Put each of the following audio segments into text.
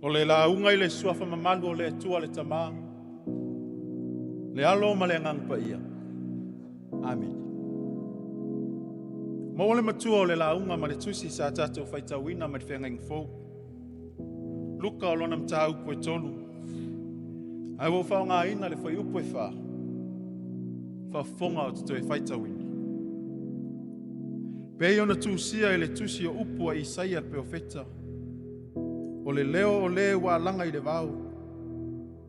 O le lauga i le suafa mamalu o le Atua le Tama, le Alo ma le Agaga Paia. Amene. Maua le matua o le lauga ma le tusi sa tatou faitauina mai le Feagaiga Fou. Luka o lona mataupu e 3. Ae ua ou faaaogaina le fuaiupu e 4, faafofoga ou te toe faitauina. Pei ona tusia i le tusi o upu a Isaia le perofeta, o le leo o le ua alaga i le vao,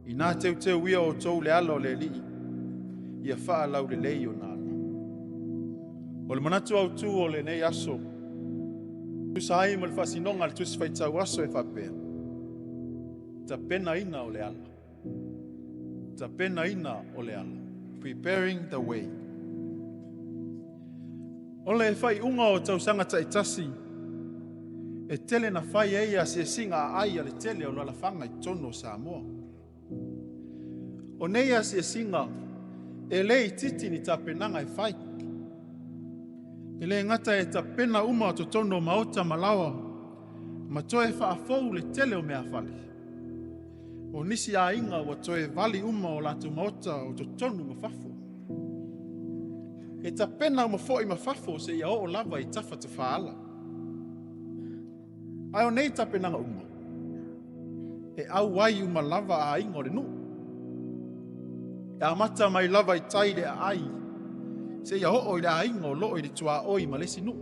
ina teuteu ia outou le ala o le Alii, ia faalaulelei ona ala. O le manatu autu o lenei aso, tusa ai ma le faasinoga a le Tusi Faitau Aso e faapea, tapenaina o le ala. Tapenaina o le ala. Preparing the way. O le faaiuga o tausaga taitasi, e tele na fai ai asiasiga aai a le tele o lalafaga i totonu o Samoa. O nei asiasiga, e le itiiti ni tapenaga e fai. E le gata e tapena uma totonu o maota ma laoa, ma toe faafou le tele o meafale. O nisi aiga ua toe vali uma o latou maota o totonu ma fafo. E tapena uma foi ma fafo seia oo lava i tafatafaala. Ae o nei tapenaga uma, e auai uma lava aiga o le nuu. E amata mai lava i tai i le aai, seia oo i le aiga o loo i le tuaoi ma le isi nuu.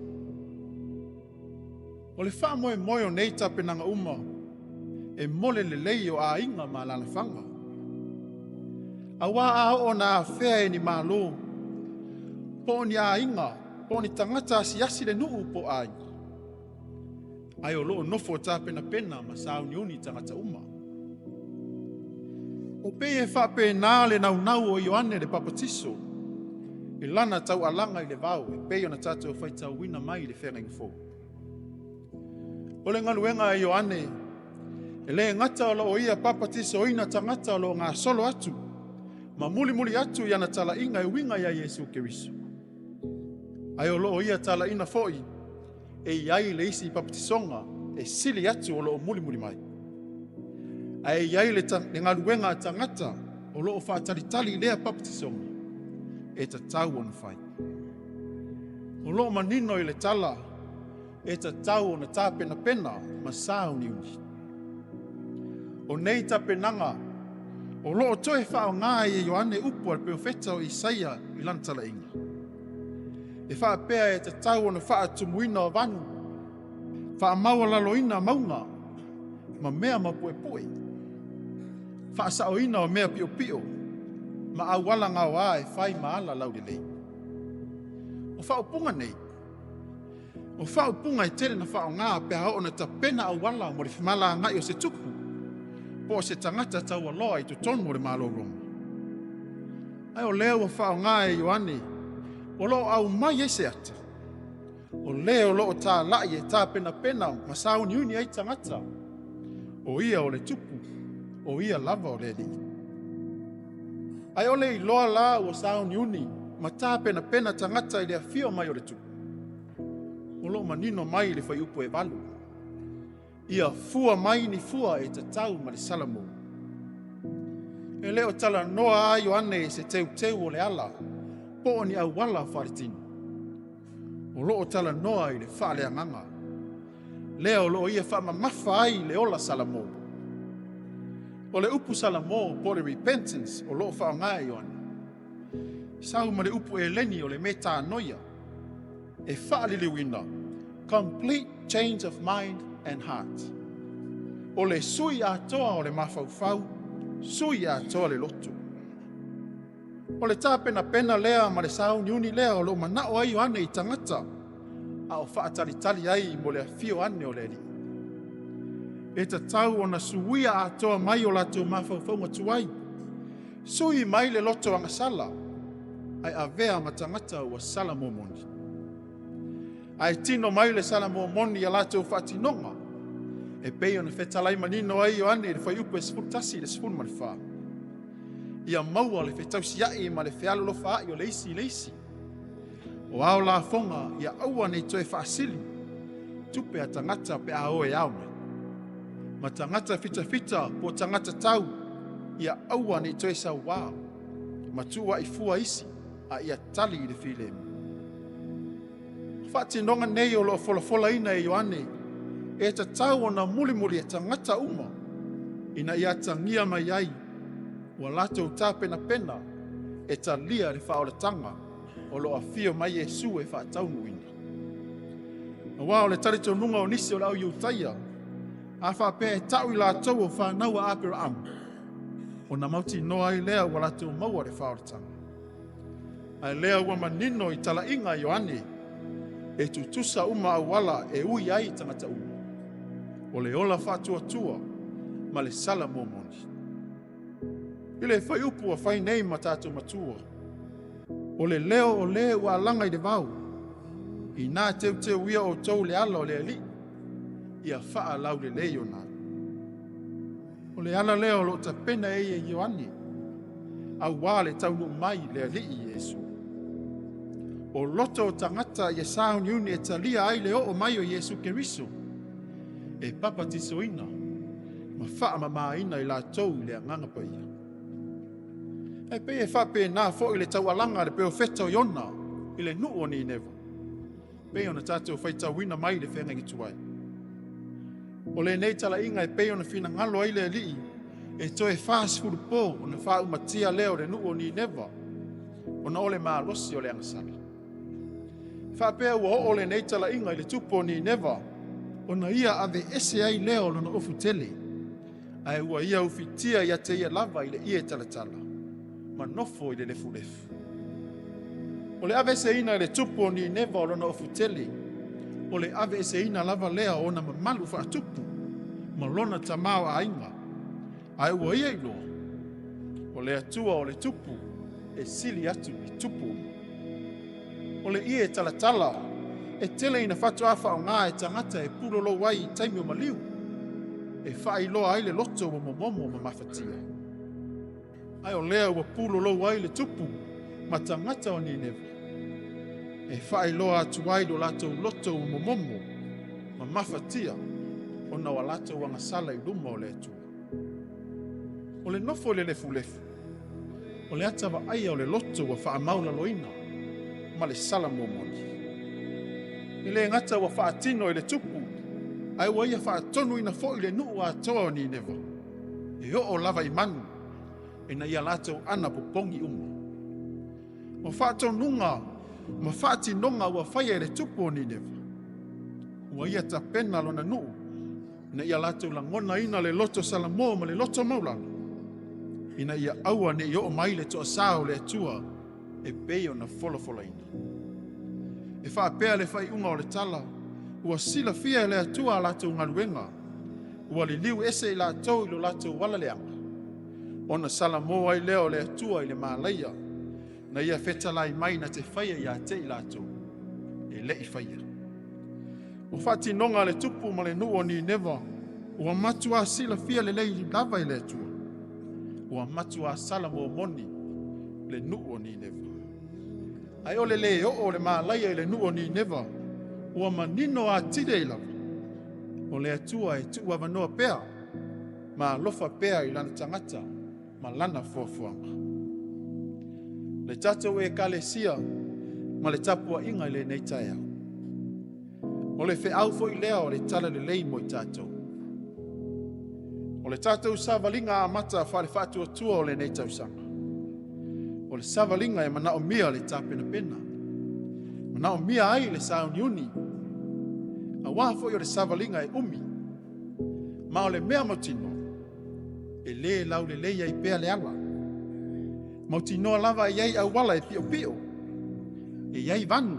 O le faamoemoe o nei tapenaga uma, e mo le lelei o aiga ma alalafaga. Aua a oo na afea e ni malo, po o ni aiga, po o ni tagata asiasi le nuu po o aiga, ae o loo nofo tapenapena ma sauniuni tagata uma. O pei e faapena le naunau o Ioane le Papatiso i lana taualaga i le vao e pei ona tatou faitauina mai i le Feagaiga Fou. O le galuega a Ioane, e le gata o loo ia papatisoina tagata o loo gasolo atu ma mulimuli atu i ana talaiga e uiga ia Iesu Keriso, ae o loo ia talaiina foi e i ai le isi papatisoga e sili atu o loo mulimuli mai. Ae i ai le galuega a tagata o loo faatalitali i lea papatisoga e tatau ona fai. O loo manino i le tala e tatau ona tapenapena ma sauniuni. O nei tapenaga o loo toe faaaoga e Ioane upu a le perofeta o Isaia i lana talaiga. E faapea e tatau ona faatumuina o vanu, faamaualaloina mauga ma mea mapuepue, faasaoina o mea piopio ma auala gaoa e fai ma ala laulelei. O faaupuga nei, o faaupuga e tele na faaaoga pe a oo na tapena auala mo le femalagaai o se tupu po o se tagata taualoa i totonu o le Malo o Roma. Ae o lea ua faaaoga e Ioane, o loo aumai ai se ata, o le o loo talai e tapenapena ma sauniuni ai tagata, o ia o le tupu, o ia lava o le Alii. Ae o le iloa la ua sauniuni ma tapenapena tagata i le afio mai o le tupu, o loo manino mai le fuaiupu e 8, ia fua mai ni fua e tatau ma le salamo. E le o talanoa a Ioane i se teuteu o le ala, po o ni auala faaletino. O loo talanoa i le faaleagaga, lea o loo ia faamamafa ai le ola salamo. O le upu salamo po o le repentance o loo faaaoga e Ioane, sau ma le upu eleni o le metanoia, e faaliliuina complete change of mind and heart. O le sui atoa o le mafaufau, sui atoa le loto. O le tapenapena lea ma le sauniuni lea o loo manao ai Ioane i tagata, a o faatalitali ai mo le afio ane o le Alii. E tatau ona suia atoa mai o latou mafaufauga tuai, sui mai le loto agasala, ae avea ma tagata ua salamo moni. Ae tino mai le salamo moni i a latou faatinoga, e pei ona fetalai manino ai Ioane i le fuaiupu e 11 i le 14. Ia maua le fetausiai ma le fealolofaai o le isi i le isi. O ao lafoga ia aua ne i toe faasili tupe a tagata pe a o e ao mai. Ma tagata fitafita po o tagata tau, ia aua ne i toe sauā, ma tuuai fua isi, a ia tali i le filemu. O faatinoga nei o lo o folafolaina e Ioane, e tatau ona mulimuli e tagata uma, ina ia atagia mai ai ua latou tapenapena e talia le faaolataga o lo o afio mai Iesu e faataunuuina. Aua o le talitonuga o nisi o le au Iutaia, a faapea e tau i latou o fanau a Aperaamu, ona mautinoa ai lea ua latou maua le faaolataga. Ae lea ua manino i talaiga a Ioane, e tutusa uma auala e ui ai tagata uma, o le ola faatuatua ma le sala momoli. I le fuaiupu ua fai nei ma tatou matua, o le leo o le ua alaga i le vao, inā teuteu ia outou le ala o le Alii, ia faalaulelei ona ala. O le ala lea o lo o tapena ai e Ioane, auā le taunuu mai le Alii Iesu. O loto o tagata ia sauniuni e talia ai le oo mai o Iesu Keriso, e papatisoina ma faamamaina i latou i le agaga paia. Ae pei e faapena foi le taualaga a le perofeta o Iona i le nuu o Nineva, pei ona tatou faitauina mai le feagaiga tuai. O lenei talaiga e pei ona finagalo ai le Alii e toe 40 po ona faaumatia lea o le nuu o Nineva, ona o le malosi o le agasala. Faapea ua oo lenei talaiga i le tupu o Nineva, ona ia aveese ai lea o lona ofu tele, ae ua ia ufitia ia te ia lava i le ie talatala, ma nofo i le lefulefu. O le aveeseina e le tupu o Nineva o lona ofu tele, o le aveeseina lava lea o ona mamalu faatupu ma lona tamaoaiga, ae ua ia iloa, o le Atua o le tupu e sili atu i tupu uma. O le ie talatala e tele ina faatoa faaaoga e tagata e pulolou ai i taimi o maliu, e faailoa ai le loto ua momomo ma mafatia. Ae o lea ua pulolou ai le tupu ma tagata o Nineva, e faailoa atu ai lo latou loto ua momomo ma mafatia ona o a latou agasala i luma o le Atua. O le nofo i le lefulefu, o le ata vaaia o le loto ua faamaulaloina ma le sala momoli. E le gata ua faatino e le tupu, ae ua ia faatonuina foi le nuu atoa o Nineva, e oo lava i manu, ina ia latou anapopogi uma. O faatonuga ma faatinoga ua faia e le tupu o Nineva, ua ia tapena lona nuu, ina ia latou lagonaina le loto salamo ma le loto maulalo, ina ia aua ne i oo mai le toasā o le Atua e pei ona folafolaina. E faapea le faaiuga o le tala, ua silafia e le Atua a latou galuega, ua liliu ese i latou i lo latou ala leaga, ona salamo ai lea o le Atua i le malaia, na ia fetalai mai na te faia ia te i latou, e le i faia. O faatinoga a le tupu ma le nuu o Nineva, ua matua silafia lelei lava e le Atua, ua matua sala momoni le nuu o Nineva. Ae o le le oo o le malaia i le nuu o Nineva, ua manino atili ai lava, o le Atua e tuuavanoa pea, ma alofa pea i lana tagata ma lana foafoaga. Le tatou ekalesia ma le tapuaiga i lenei taeao. O le feau foi lea o le tala lelei mo i tatou. O le tatou savaliga amata faale-faatuatua o lenei tausaga. O le savaliga e manaomia le tapenapena, manaomia ai le sauniuni, auā foi o le savaliga e umi, ma o le mea mautinoa, e lē laulelei ai pea le ala. Mautinoa lava e i ai auala e piopio, e i ai vanu,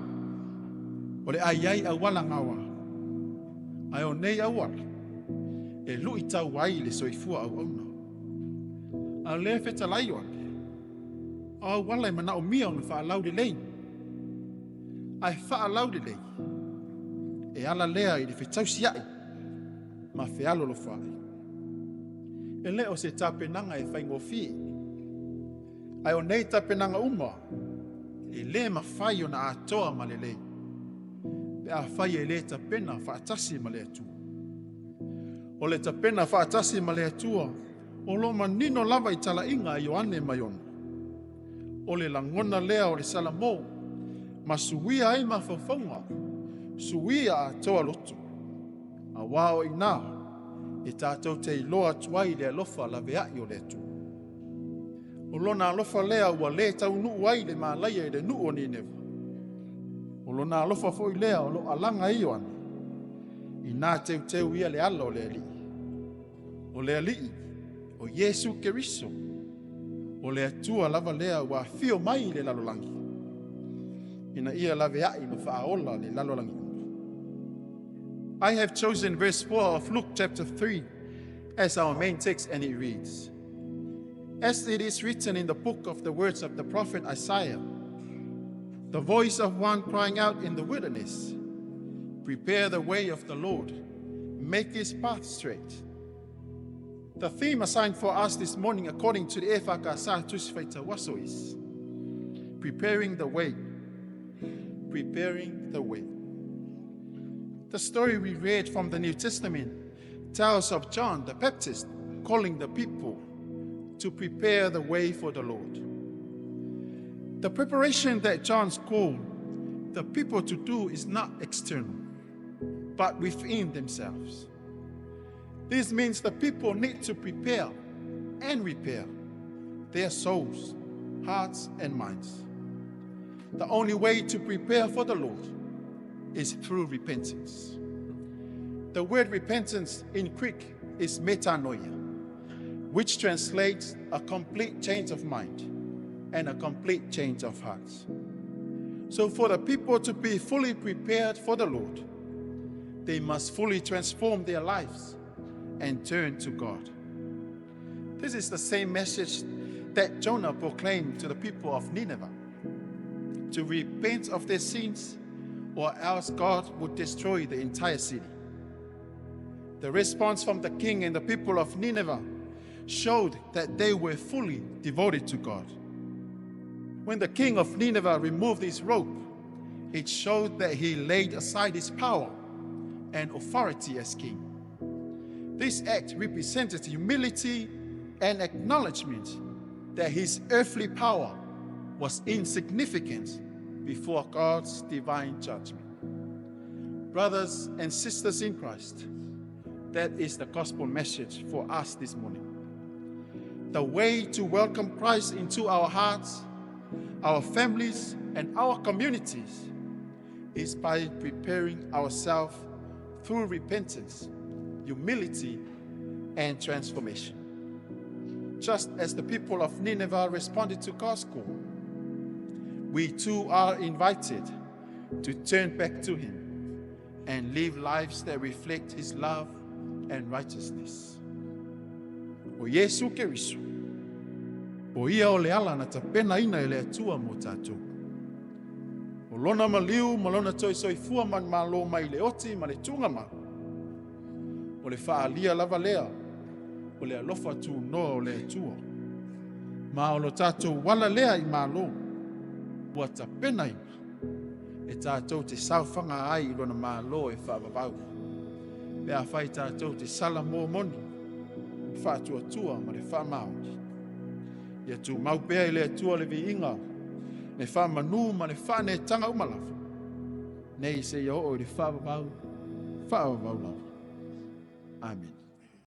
o le a i ai auala gaoa. Ae o nei auala, e luitau ai le soifua auauna. A o lea e fetalai Ioane, o auala e manaomia ona faalaulelei, ae faalaulelei, e ala lea i le fetausiai ma fealolofaai. E le o se tapenaga e faigofie, ae o nei tapenaga uma, e le mafai ona atoa ma lelei, pe afai e le tapena faatasi ma le Atua. O le tapena faatasi ma le Atua, o lo o manino lava i talaiga a Ioane ma Iona. O le lagona lea o le Salamo, ma suia ai mafaufauga, suia atoa loto. Auā o i ina e tatou te iloa atu ai le alofa laveai o le Atua. O lona alofa lea ua le taunuu ai le malaia i le nuu o Nineva. O lona alofa foi lea o lo alaga ai Ioane, ina teuteu ia le ala o le Alii. O le Alii, o Iesu Keriso, o le Atua lava lea ua afio mai i le lalolagi, ina ia laveai ma faaola le lalolagi uma. I have chosen verse 4 of Luke chapter 3 as our main text, and it reads, "As it is written in the book of the words of the prophet Isaiah, the voice of one crying out in the wilderness, prepare the way of the Lord, make his path straight." The theme assigned for us this morning, according to the EFKS Tusi Faitauaso, is preparing the way. Preparing the way. The story we read from the New Testament tells of John the Baptist calling the people to prepare the way for the Lord. The preparation that John's called the people to do is not external, but within themselves. This means the people need to prepare and repair their souls, hearts, and minds. The only way to prepare for the Lord is through repentance. The word repentance in Greek is metanoia, which translates a complete change of mind and a complete change of heart. So for the people to be fully prepared for the Lord, they must fully transform their lives and turn to God. This is the same message that Jonah proclaimed to the people of Nineveh, to repent of their sins or else God would destroy the entire city. The response from the king and the people of Nineveh showed that they were fully devoted to God. When the king of Nineveh removed his robe, it showed that he laid aside his power and authority as king. This act represented humility and acknowledgement that his earthly power was insignificant before God's divine judgment. Brothers and sisters in Christ, that is the gospel message for us this morning. The way to welcome Christ into our hearts, our families, and our communities is by preparing ourselves through repentance, humility, and transformation. Just as the people of Nineveh responded to God's call, we too are invited to turn back to Him and live lives that reflect His love and righteousness. O Iesu Keriso, o ia o le ala na tapenaina e le Atua mo tatou. O lona maliu ma lona toe soifua manumalo mai le oti ma le tuugamau. O le faaalia lava lea o le alofa tunoa o le Atua. Ma o lo tatou ala lea i Malo, ua tapenaina e tatou te saofaga ai i lona Malo e faavavau. Pe afai tatou te salamo moni, faatuatua ma le faamaoni. Ia tumau pea i le Atua le viiga, le faamanu ma le faaneetaga uma lava. Nei seia oo i le faavavau, faavavau lava. Amene.